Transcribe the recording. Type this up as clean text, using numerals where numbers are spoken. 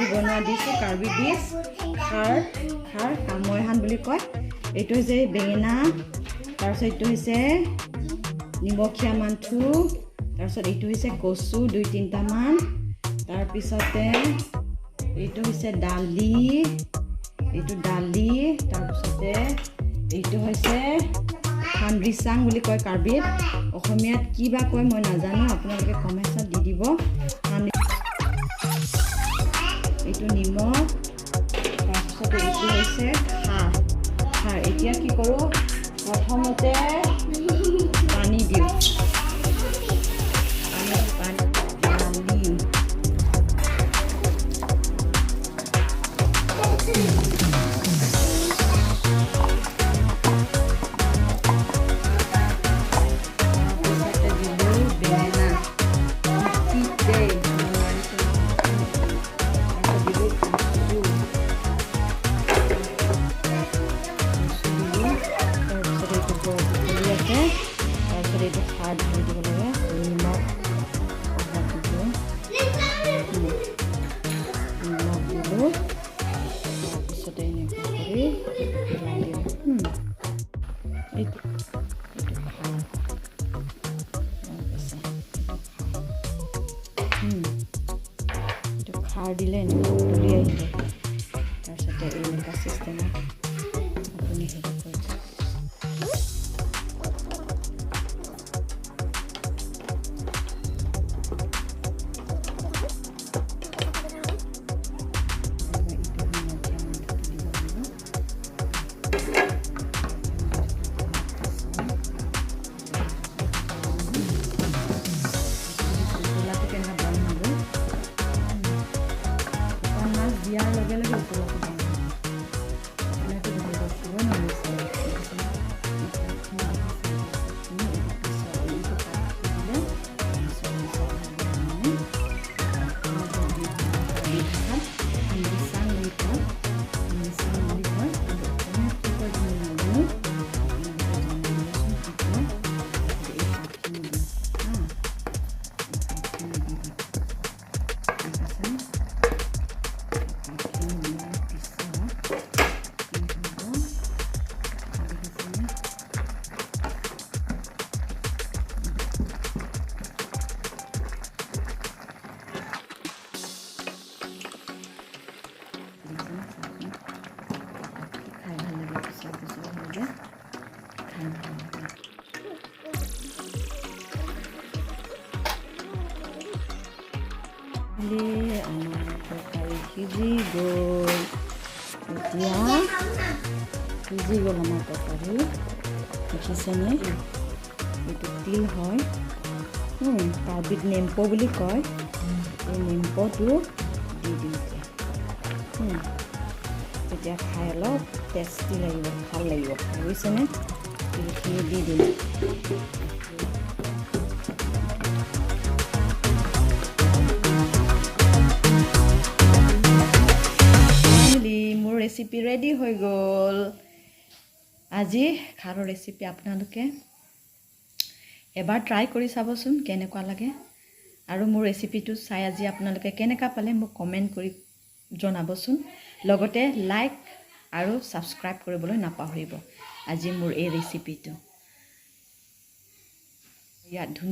আজি বনোৱা দিছোঁ কাৰ্বি ডিছ, খাৰ। খাৰ কামৈহান বুলি কয়। এইটো হৈছে বেঙেনা, তাৰপিছত এইটো হৈছে নিমখীয়া মান্থু, তাৰপিছত এইটো হৈছে কচু দুই তিনিটামান, তাৰপিছতে এইটো হৈছে দালি, এইটো দালি, তাৰপিছতে এইটো হৈছে হান্দ্ৰিচাং বুলি কয় কাৰ্বিত। অসমীয়াত কি বা কয় মই নাজানো, আপোনালোকে কমেণ্টছত দি দিব। এইটো নিমখ, তাৰপিছতে এইটো হৈছে খাৰ। খাৰ এতিয়া কি কৰোঁ? প্ৰথমতে পানী দিওঁ, পানী, পানী, দালি। তাৰপিছতে দিলোঁ বেঙেনা। দেই, নোৱাৰিছোঁ। তাৰপিছত দিলোঁ কচু, কচু দিলোঁ। তাৰপিছত এইটো বৰ আছে। তাৰপিছত এইটো খাৰ ঢালি দিব লাগে। নিমখ অলপ দিলোঁ, নিমখ দিলোঁ। তাৰপিছতে এনেকুৱা কৰি হিলাই দিওঁ। এইটো খাৰ আছে, এইটো খাৰ। এইটো খাৰ দিলে এনেকুৱা উতলি আহিব। তাৰপিছতে এনেকুৱা চিষ্টেমত আপুনি হেৰি কৰিব। এইটো নিমখীয়া মাংসটো দিব লাগিব। উতলাটো কেনেকুৱা বন্ধ হৈ গ'ল। শুকান মাছ দিয়াৰ লগে লগে উতলাটো বন্ধ হৈ গ'ল। আপোনাৰতো ধৰি ৰখিব নোৱাৰিছিলে, দেখিছেনে? এই পাতখিনি দেখিছে? এই পাতখিনি, এইটো পিছত এইটো পাতটো দিলে পিছত পিছত ভাল লাগে। মানে কাৰ্বি ভাষাত হান্দিচাং বুলি কয়, হান্দিচাং বুলি কয়। কিন্তু অসমীয়াত কি কয় মই নাজানো, আপোনালোকে জনাই দিবচোন কি কয়। তাৰপিছত এই পাতখিনি দিওঁ। হা, এই পাতখিনি দি দিওঁ, ঠিক আছে? পাতখিনি দিয়াৰ পিছত কি হ'ব দেখিছেনে? দেখিছেনে? চাওকচোন, খাই ভাল লাগে। পিছল পিছল হৈ যায়, খাই ভাল লাগে। আমাৰ তৰকাৰী সিজি গ'ল। এতিয়া সিজি গ'ল আমাৰ তৰকাৰী, দেখিছেনে? এইটো তিল হয়, কাৰ্বিত নেম্প বুলি কয়। এই নেম্পটো দি দিওঁ এতিয়া। তেতিয়া খাই অলপ টেষ্টি লাগিব, ভাল লাগিব খাই, বুজিছেনে? তিলখিনি দি দিম। ফাইনেলি মোৰ ৰেচিপি ৰেডি হৈ গ'ল। আজি খাৰৰ ৰেচিপি আপোনালোকে এবাৰ ট্ৰাই কৰি চাবচোন কেনেকুৱা লাগে। আৰু মোৰ ৰেচিপিটো চাই আজি আপোনালোকে কেনেকুৱা পালে মোক কমেণ্ট কৰি জনাবচোন। লগতে লাইক আৰু ছাবস্ক্ৰাইব কৰিবলৈ নাপাহৰিব। আজি মোৰ এই ৰেচিপিটো ইয়াত ধুনীয়া